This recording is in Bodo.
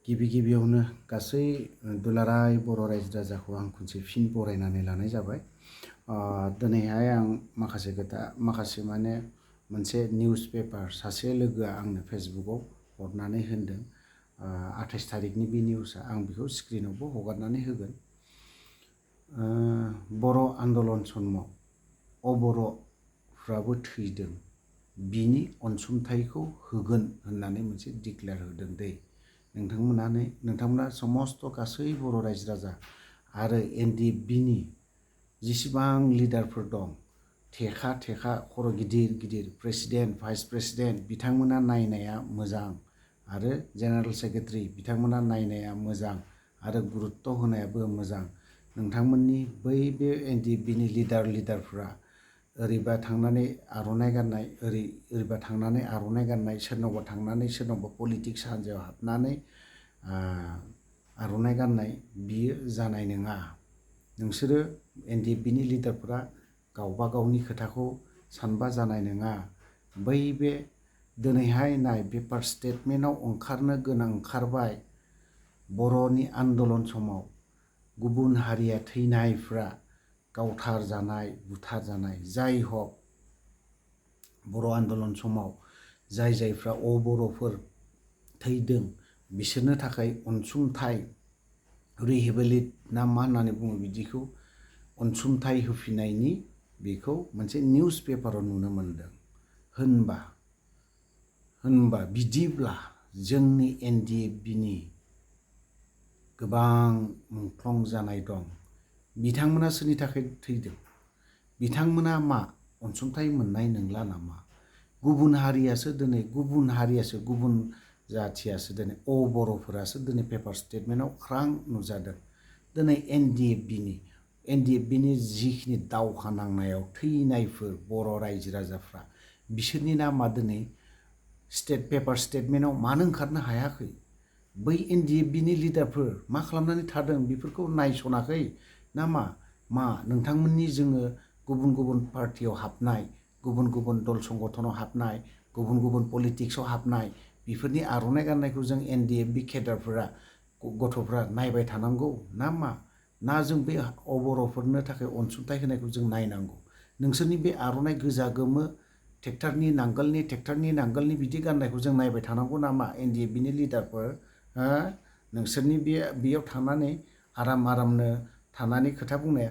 गिबियावनो गासै दुलाराय बर' रायजो राजाखौ आं खनसे फिन बरायनानै लानाय जाबाय। दिनैहाय आं माखासे मोनसे निउस पेपार सासे लोगोआ आंनो फेसबुकआव हरनानै होनदों। 28 थारिखनि बे निउसआ आं बेखौ स्क्रिनावबो हगारनानै होगोन। बर' आन्दलन समाव अबर'फ्राबो थैदों, बिनि अनसुंथाइखौ होगोन होननानै मोनसे डिक्लेयार होदों दै। नोंथांमोना समस्त गासै बर' रायजो राजा आरो NDFBनि जेसेबां लिडारफोर दं, थेखा खर' गिदिर प्रेसिडेन्ट, भाइस प्रेसिडेन्ट बिथांमोना नायनाया मोजां आरो जेनेरेल सेक्रेटारि बिथांमोना नायनाया मोजां आरो गुरुत्त होनायाबो मोजां। नोंथांमोननि बे NDFBनि लिडारफोरा ओरैबा थांनानै आर'नाइ गाननाय, ओरैबा थांनानै आर'नाइ गाननाय, सोरनावबा पलिटिक्स हान्जायाव हाबनानै आर'नाइ गाननाय, बियो जानाय नङा। नोंसोरो NDFBनि लिडारफोरा गावबा गावनि खोथाखौ सानबा जानाय नङा। बे दिनैहाय नाय पेपार स्टेटमेन्टआव ओंखारबाय। बर'नि आन्दलन समाव गुबुन हारिया थैनायफ्रा गावथार जानाय, बुथार जानाय, जाय हक बर' आन्दलन समाव जायफ्रा अबर'फोर थैदों बिसोरनो थाखाय अनसुंथाइ, रिहेबिलिट ना मा होननानै बुङो बिदिखौ, अनसुंथाइ होफिननायनि बेखौ मोनसे निउस पेपाराव नुनो मोनदों। होनबा बिदिब्ला जोंनि NDFBनि गोबां मुंख्लं जानाय दं। बिथांमोना सोरनि थाखाय थैदों? बिथांमोना मा अनसुंथाइ मोननाय नंला नामा? गुबुन जाथियासो दिनै अबर'फोरासो दिनै पेपार स्टेटमेन्टआव ख्रां नुजादों। दिनै NDFBनि जिखिनि दावहा नांनायाव थैनायफोर बर' रायजो राजाफ्रा, बिसोरनि नामा दिनै पेपार स्टेटमेन्टआव मानो ओंखारनो हायाखै? बै NDFBनि लिडारफोर मा खालामनानै थादों बेफोरखौ नायसनाखै ना मा नोंथांमोननि जोङो गुबुन पार्टियाव हाबनाय, गुबुन दल संगठनाव हाबनाय, गुबुन पलिटिक्सआव हाबनाय, बेफोरनि आर'नाइ गाननायखौ जों NDFB केडारफोरा गथ'फ्रा नायबाय थानांगौ ना मा? ना जों बे अबर'फोरनो थाखाय अनसुंथाइ होनायखौ जों नायनांगौ? नोंसोरनि बे आर'नाइ गोजा गोमो ट्रेक्टरनि नांगोलनि बिदि गाननायखौ जों नायबाय थानांगौ नामा NDFBनि लिडारफोर? नोंसोरनि बेयाव थांनानै आरामनो थानानै खोथा बुंनाया